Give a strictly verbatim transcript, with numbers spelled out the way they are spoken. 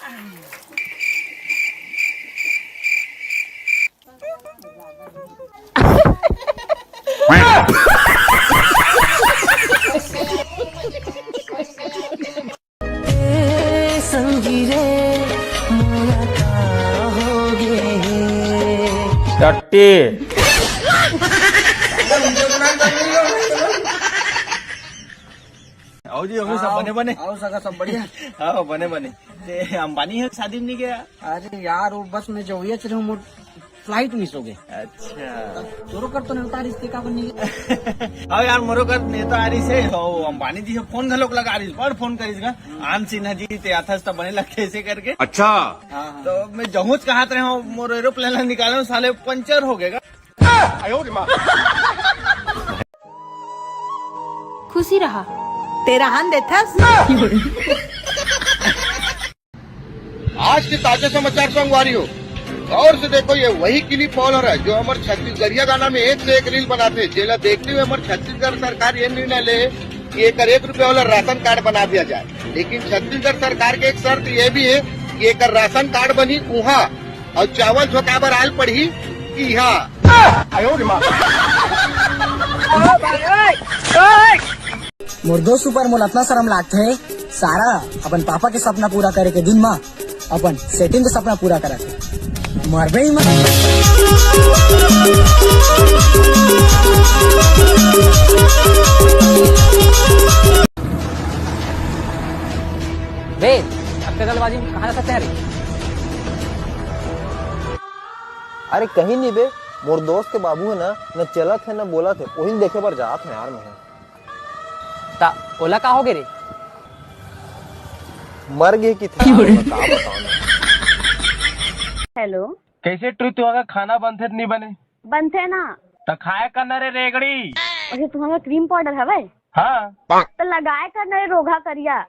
टट्टी। आओ जी, आओ सब आओ, बने बने। आओ सगा, सब बढ़िया। हाँ, बने बने। ते अंबानी ह शादी में नहीं गया? अरे यार, वो बस मैं जो ये चले हूँ, फ्लाइट मिस हो गई। अच्छा। तोरो कर तो नेवता आ रहिस ते, का बनी? हाँ यार, मोरो कर नेवता आ रहिस हे। तो अंबानी जी ह फोन घलोक लगा रहिस, बड़ फोन करिस गा। आन सिन्हा जी ते आथस त बने लगथे ऐसे करके। अच्छा। हाँ, हाँ। तो मैं जहूँच कहात रहे हूँ, मोर एरोप्लेन ला निकाले हूँ, साले पंचर हो गए गा। खुशी रहा। तेरा हान देथस। आज के ताजा समाचार संगवारी हो, गौर से देखो, ये वही क्लिप फॉलोअर है जो हमर छत्तीसगढ़िया गाना में एक से एक रील बनाते, जेला देखते हुए हमर छत्तीसगढ़ सरकार ये निर्णय ले कि एकर एक रुपया वाला राशन कार्ड बना दिया जाए। लेकिन छत्तीसगढ़ सरकार के एक शर्त ये भी है कि एकर राशन कार्ड बनी उहाँ, और चावल झोंकाए बर आल पड़ही इहाँ। मोर दोस्त ऊपर मोला अतना शरम लागथे, सारा अपन पापा के सपना पूरा करे के दिन मा अपन सेटिंग के सपना पूरा करत हे। मरबे ही मत। बे, अब कजलबाजी में कहाँ जा सकते हैं रे? अरे कहीं नहीं बे, मोर दोस्त के बाबू है ना, न चलत है न बोलत है, वही देखे बर जात है यार मैं। ता ओला का हो गे रे? मर गे कि थे यार, मैं का बताऊं ना। हेलो। कैसे ट्रू, तुँहर खाना बनथे त नहीं बने? बनथे ना। त खाए का न रे रेगड़ी। अच्छा, तुँहर क्रीम पाउडर हवय? हाँ। त लगाए का न रे रोगहा करिया।